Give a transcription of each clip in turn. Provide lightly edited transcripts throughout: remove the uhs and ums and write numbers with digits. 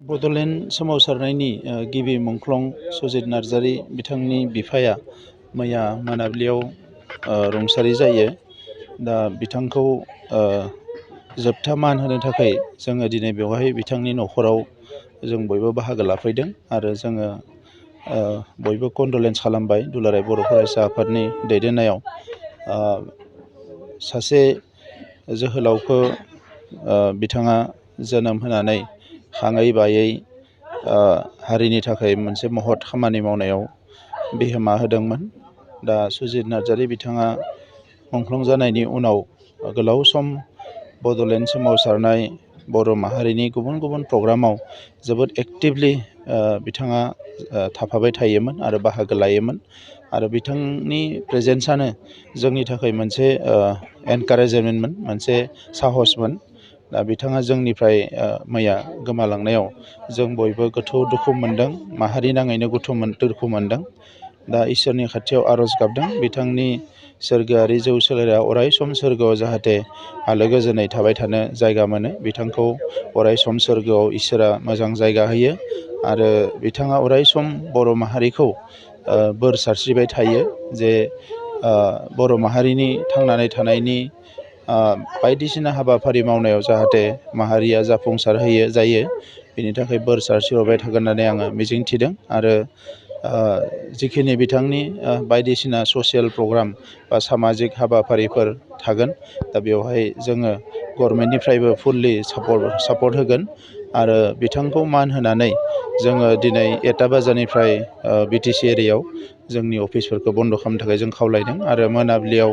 बड'लेण्ड सोमावसारनायनि गिबि मुंख्लं सुजित नार्जारी बिथांनि बिफाया मैया मोनाबिलियाव रुंसारि जायो। दा बिथांखौ जोबथा मान होनो थाखाय जोङो दिनै बेवहाय बिथांनि न'खराव जों बयबो बाहागो लाफैदों आरो जोङो बयबो कन्डलेन्स खालामबाय दुलाराय बर' फरायसा आफादनि दैदेननायाव। सासे जोहोलावखौ बिथाङा जोनोम होनानै खाङै बायै हारिनि थाखाय मोनसे महत खामानि मावनायाव बिहोमा होदोंमोन। दा सुजित नार्जारी बिथाङा मुंख्लं जानायनि उनाव गोलाव सम बड'लेण्ड सोमावसारनाय बर' माहारिनि गुबुन गुबुन प्रग्रामाव जोबोद एक्टिभलि बिथाङा थाफाबाय थायोमोन आरो बाहागो लायोमोन आरो बिथांनि प्रेजेन्सआनो जोंनि थाखाय मोनसे एनकारेजमेन्टमोन, मोनसे साहसमोन। दा बिथाङा जोंनिफ्राय मैया गोमालांनायाव जों बयबो गोथौ दुखु मोनदों, माहारि नाङैनो दुखु मोनदों। दा इसोरनि खाथियाव आर'ज गाबदों बिथांनि सोरगोआरि जौ सोलेरा अराय सम सोरगोआव जाहाथे आलो गोजोनै थाबाय थानो जायगा मोनो, बिथांखौ अराय सम सोरगोआव इसोरा मोजां जायगा होयो आरो बिथाङा अराय सम बर' माहारिखौ बोर सारस्रिबाय थायो जे बर' माहारिनि थांनानै थानायनि बायदिसिना हाबाफारि मावनायाव जाहाथे माहारिया जाफुंसार जायो, बेनि थाखाय बोर सारस्रिहरबाय थागोन होननानै आङो मिजिंथिदों। आरो जिखिनि बिथांनि बायदिसिना ससियेल प्रग्राम बा सामाजिक हाबाफारिफोर थागोन, दा बेवहाय जोङो गभर्नमेन्टनिफ्रायबो फुल्लि सापर्ट होगोन आरो बिथांखौ मान होनानै जोङो दिनै 1टा बाजारनिफ्राय बिटिसि एरियायाव जोंनि अफिसफोरखौ बन्द' खालामनो थाखाय जों खावलायदों आरो मोनाबिलियाव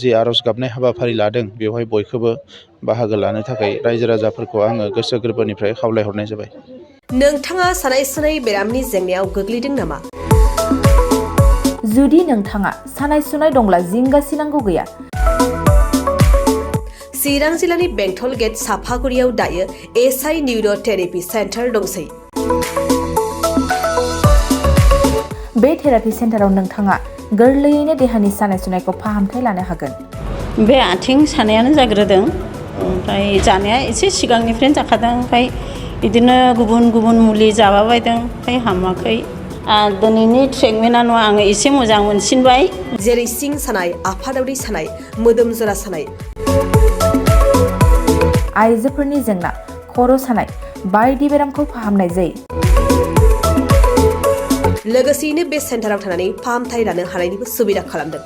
जि आर'ज गाबनाय हाबाफारि लादों बेवहाय बयखौबो बाहागो लानो थाखाय रायजो राजाफोरखौ आङो गोसो गोरबोनिफ्राय खावलायहरनाय जाबाय। नोंथाङा सानाय सुनाय बेरामनि जेंनायाव गोग्लैदों नामा? जुदि नोंथाङा सानाय सुनाय दंब्ला जिंगासिनांगौ गैया। चिरां जिल्लानि बेंटल गेट साफागुरियाव दायो एसआइ निउर' थेरापि सेन्टार दंसै। बे थेरापि सेन्टाराव नोंथाङा गोरलैयैनो देहानि सानाय सुनायखौ फाहामथाय लानो हागोन। बे आथिं सानायानो जाग्रोदों, ओमफ्राय जानाया एसे सिगांनिफ्रायनो जाखादों, ओमफ्राय बिदिनो गुबुन गुबुन मुलि जाबाबायदों, ओमफ्राय हामाखै। दिनैनि ट्रिटमेन्टआनो आङो एसे मोजां मोनसिनबाय। जेरै सिं सानाय, आफादावरि सानाय, मोदोम जरा सानाय, आइजोफोरनि जेंना, खर' सानाय बायदि बेरामखौ फाहामनाय जायो। लोगोसेयैनो बे सेन्टाराव थानानै फाहामथाय लानो हानायनिबो सुबिदा खालामदों।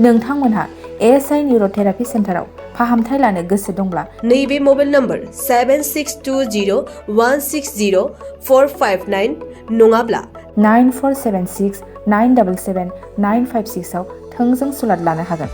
नोंथांमोनहा एसआइ निउर' थेरापि सेन्टाराव फाहामथाय लानो गोसो दंब्ला नैबे मबाइल नम्बर 7620160459 नङाब्ला 9476977956 आव थोंजों सुलाद लानो हागोन।